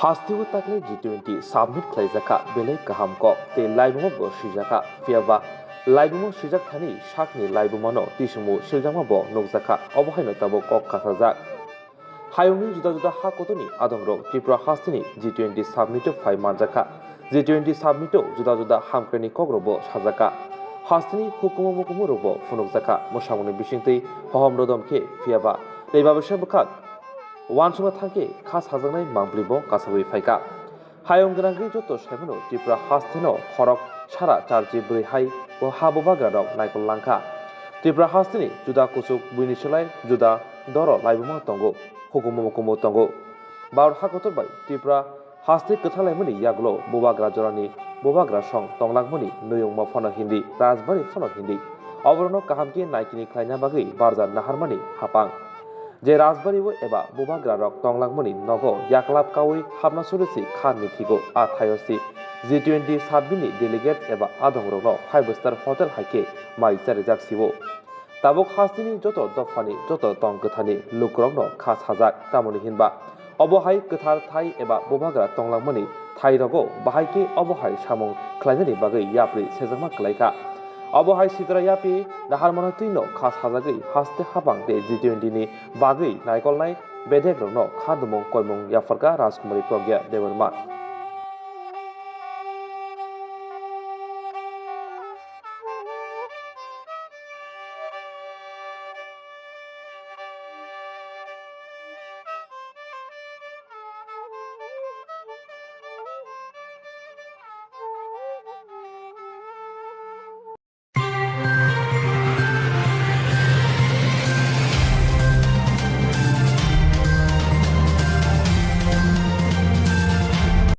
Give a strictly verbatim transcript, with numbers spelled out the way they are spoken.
Hasteo takle G twenty submit khlaijakha, belai kaham kok tei laibuma bo swijakha. Phiyaba laibuma swijak thani sakni laibumano tisingbo siljakma bo nukjakha, obo haino tabuk kok kasajak. Hayungni juda juda ha kotorni adongrok Tripura hasteni G twenty submit-o phai manjakha. G twenty submit-o juda juda hamkrenni kokrokbo sajakha. Hasteni hukumu mukumurokbo phunukjakha. Mwsamungni bisingtwi hohom rodom khe phiyaba tei babisa bwkhak uansukna thangkhe kha sajaknai mangpilibo kasawi phaikha. Hayung gwnangwi joto saimano Tripura hasteno khorok sara charchi bwrwi hai bo ha bubagrarok naikol langkha. Tripura hasteni juda kuchuk buini slai juda doro laibuma tongo, hukumu mukumu tongo. Bharat hakotor bai Tripura haste kwthalaimani yagulo bubagra jorani bubagra song tonglangmani nuyungma phano hindi, rajbari phano hindi. Oborokno kaham khe naikini khlaina bagwi barja naharmani hapang. Je rajbari-o eba bubagrarok tonglangmani nogo yaklap kaui hapna suri si kha mithigo, a thaio si G twenty submit-ni delegates eba adongrokno five star hotel hai khe mai charijak si-o. Tabuk hasteni joto dophani, joto tong kwthani lukurokno kha sajak, tamoni hinba obo hai kwthar thai eba bubagra tonglangmani thairogo bahai khe obo hai samung khlainani bagwi yapri sejakma kwlaikha. Obo hai sitra yapri naharmano twino kha sajagwi haste hapang tei G twenty ni bagwi naikolnai bedekrokno kha dumung koimung yapharkha Rajkumari Pragya Debbarma.